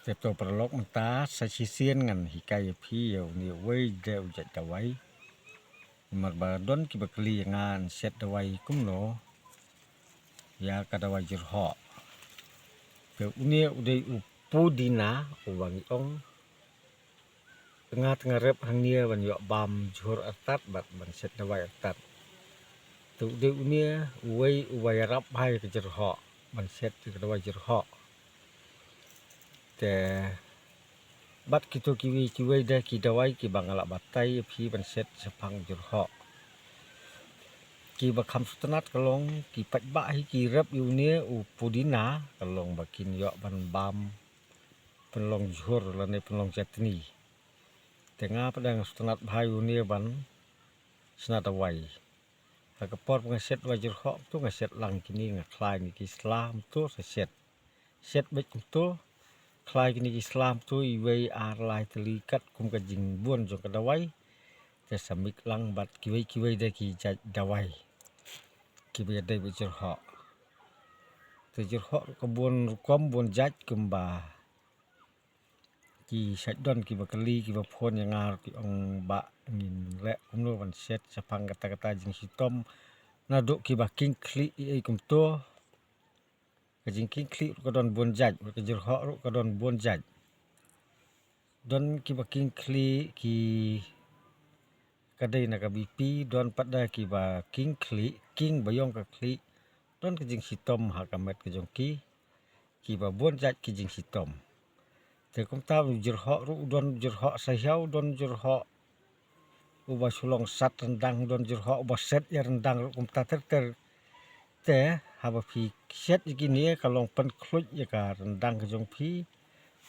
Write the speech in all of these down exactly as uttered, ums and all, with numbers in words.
Te to paralok mynta sa shisien ngan hikai ïa phi ïa une uwei de u jait dawai. Namar ba don kiba kylli ïa nga ngan set dawai kumno ïa ka dawai jyrhoh. Te une u dei u pudina uba ngi ong. Nga te nga rep hangne ban ïoh bam jhur artat bad ban set dawai artat. Te u dei une uwei uba ïarap bha ïa ka jyrhoh ban set ïa ka dawai jyrhoh. Te bad kito kiwei kiwei de ki dawai kiba nga la batai ïa phi ban set shaphang jyrhoh. Kiba kham sngewtynnat ka long ki paidbah hi ki rep ïa une u pudina ka long ba kin ïoh ban bam pynlong jhur lane pynlong chutney. Te nga pat nga sngewtynnat bha ïa une ban shna dawai. Ha ka por ba nga set dawai jyrhoh kumto nga set lang kine, nga khlai kine ki sla kumto sa set. Set beit kumto, khlai kine ki sla kumto iwei ar lai tylli katkum ka jingbun jong ka dawai. Te sa mix lang bad kiwei kiwei de ki jait dawai kiba ïadei bad jyrhoh. Te jyrhoh ruh ka bun rukom bun jait kumba ki shait don kiba kylli kiba phone ïa nga ruh ki ong ba ngin leh kumno ban set shaphang kata kata jingshitom. Naduh kiba king khlieh ei ei kumto. Ka jingking khlieh ruh ka don bun jait, ka jyrhoh ruh ka don bun jait. Don kiba king khlieh ki ka dei na ka B P, don pat da kiba king khlieh, king ba ïong ka khlieh. Don ka jingshitom ha ka met ka jong ki, kiba bun jait ki jingshitom. Te kumta u jyrhoh ruh u don jyrhoh sahiaw, don jyrhoh uba shu long sat ryndang, don jyrhoh uba set ïa ryndang ruh kumta ter ter. Te haba phi set ïa kine ka long pynkhluit ïa ka ryndang ka jong phi,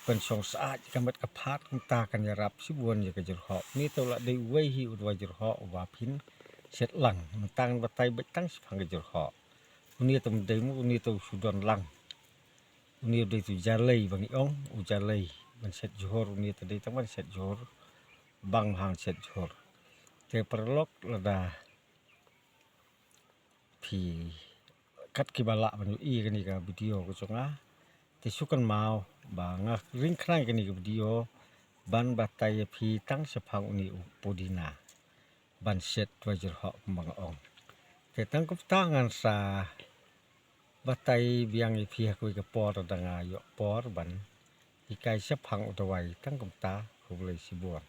pynshong sah ïa ka met ka phad, kumta kan ïarap shibun ïa ka jyrhoh. Une te u la dei uwei hi u dawai jyrhoh uba phin set lang. Mynta ngan batai beit tang shaphang ka jyrhoh. Une te ym dei mo, une te u shu don lang. Une u dei tu jalei ba ngi ong, u jalei ban set jhur, une te dei tang ban set jhur. Bang hang set jhur. Te paralok lada phi kat kiba lah ban ïohi ïa kane ka video ka jong nga, te shu kynmaw ba nga ring khnang ïa kane ka video ban batai ïa phi tang shaphang une u pudina ban set dawai jyrhoh kumba nga ong. Te tang kumta ngan sa batai biang ïa phi ha kawei ka por lada nga ïoh por ban hikai shaphang u dawai. Tang kumta, khublei shibun.